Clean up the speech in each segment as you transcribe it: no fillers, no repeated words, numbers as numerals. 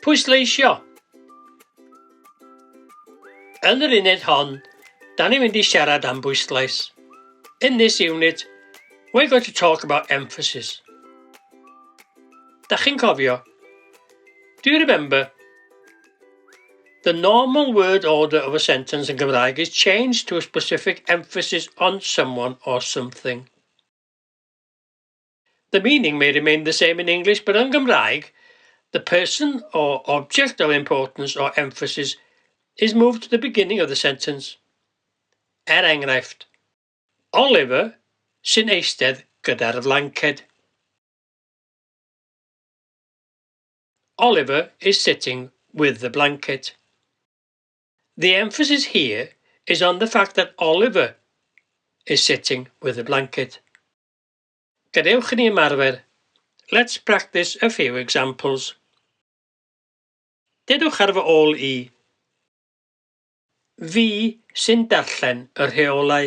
Pwysleisio. Yn yr uned hon, da ni'n mynd i siarad am bwyslais. In this unit, we're going to talk about emphasis. Da chi'n cofio? Do you remember? The normal word order of a sentence in Gymraeg is changed to a specific emphasis on someone or something. The meaning may remain the same in English, but yn Gymraeg, the person or object of importance or emphasis is moved to the beginning of the sentence. Er enghraifft, Oliver sy'n eistedd gyda'r flanced. Oliver is sitting with the blanket. The emphasis here is on the fact that Oliver is sitting with the blanket. Gadewch i ni ymarfer. Let's practice a few examples. Dedwch ar fy ôl i. Fi sy'n darllen y rheolau.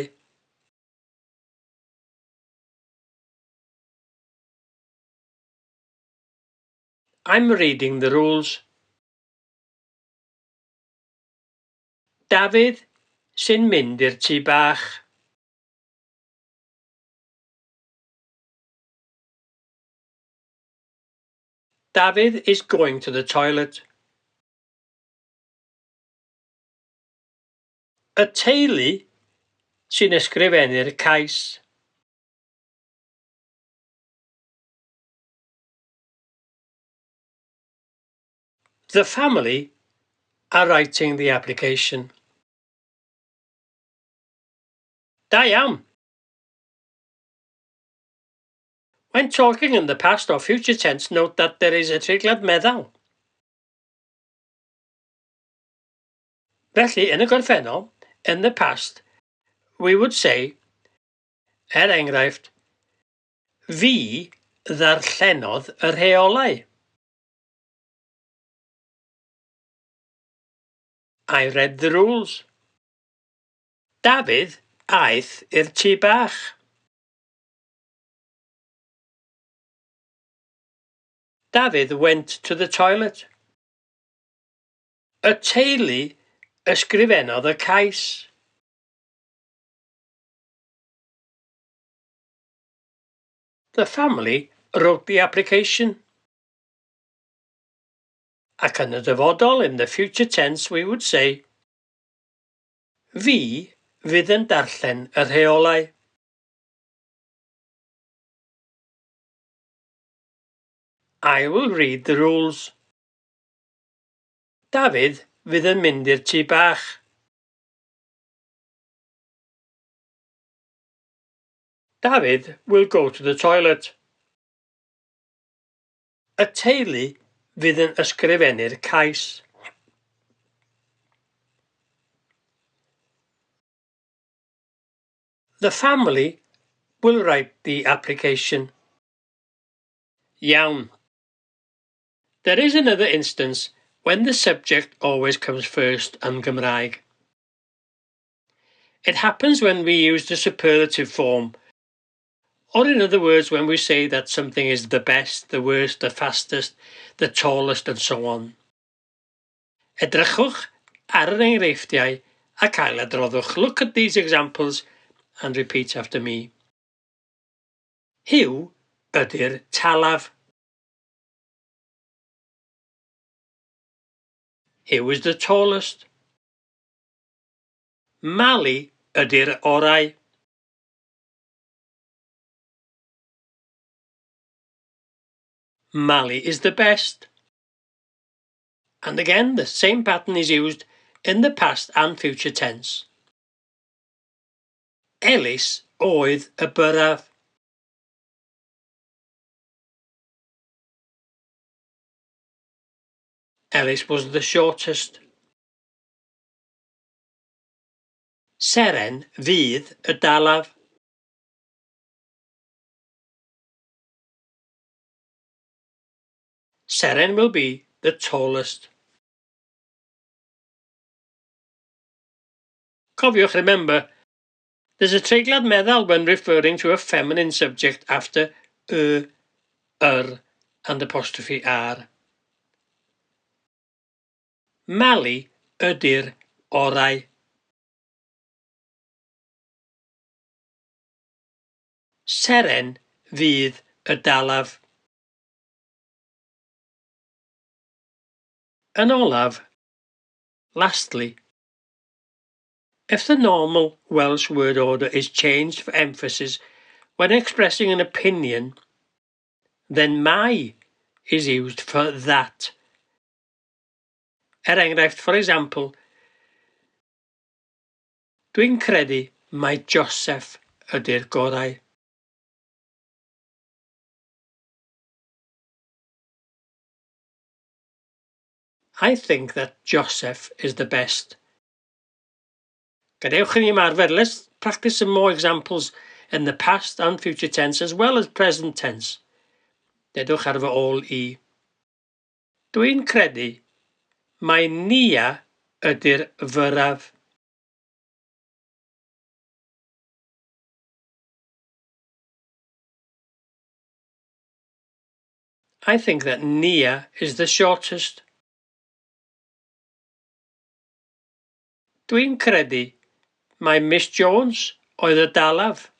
I'm reading the rules. Dafydd sy'n mynd i'r tŷ bach. Dafydd is going to the toilet. Y teulu sy'n ysgrifennu'r cais. The family are writing the application. Da iawn! When talking in the past or future tense, note that there is a treiglad meddal. Felly, yn y gorffennol, in the past, we would say, er enghraifft, fi ddarllenodd y rheolau. I read the rules. Dafydd aeth i'r tŷ bach. Dafydd went to the toilet. Y teulu ysgrifennodd y cais. The family wrote the application. Ac yn y dyfodol, in the future tense, we would say, Fi fydd yn darllen y rheolau. I will read the rules. Dafydd fydd yn mynd i'r tŷ bach. Dafydd will go to the toilet. Y teulu fydd yn ysgrifennu'r cais. The family will write the application. Iawn. There is another instance when the subject always comes first yn Gymraeg. It happens when we use the superlative form, or in other words, when we say that something is the best, the worst, the fastest, the tallest, and so on. Edrychwch ar yr enghreifftiau ac ailadroddwch. Look at these examples and repeat after me. Huw ydy'r talaf. Huw is the tallest. Mali ydy'r orau. Mali is the best. And again, the same pattern is used in the past and future tense. Elis oedd y byrraf. Elis was the shortest. Seren fydd y dalaf. Seren will be the tallest. Cofiwch, remember, there's a treiglad meddal when referring to a feminine subject after y, yr and apostrophe r. Mali ydy'r orau. Seren fydd y dalaf. Yn olaf, lastly, if the normal Welsh word order is changed for emphasis when expressing an opinion, then mai is used for that. Er enghraifft, for example, Dwi'n credu mai Joseph ydy'r gorau. I think that Joseph is the best. Gadewch i ni ymarfer. Let's practice some more examples in the past and future tense as well as present tense. Dedwch ar fy ôl i. Dwi'n credu mai Nia ydy'r fyrraf. I think that Nia is the shortest. Dwi'n credu mai Miss Jones oedd y dalaf.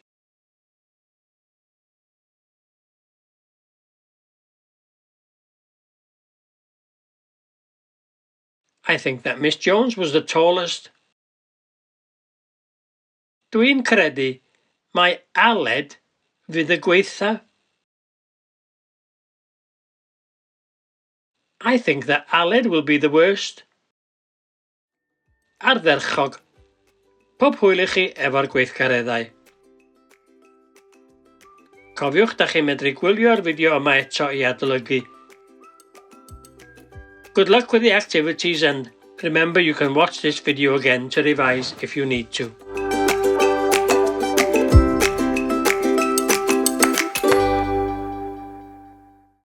I think that Miss Jones was the tallest. Dwi'n credu mai Aled fydd y gwaetha. I think that Aled will be the worst. Ardderchog. Pob hwyl i chi efo'r gweithgareddau. Cofiwch, da chi'n medru gwylio'r fideo yma eto i adolygu. Good luck with the activities and remember you can watch this video again to revise if you need to.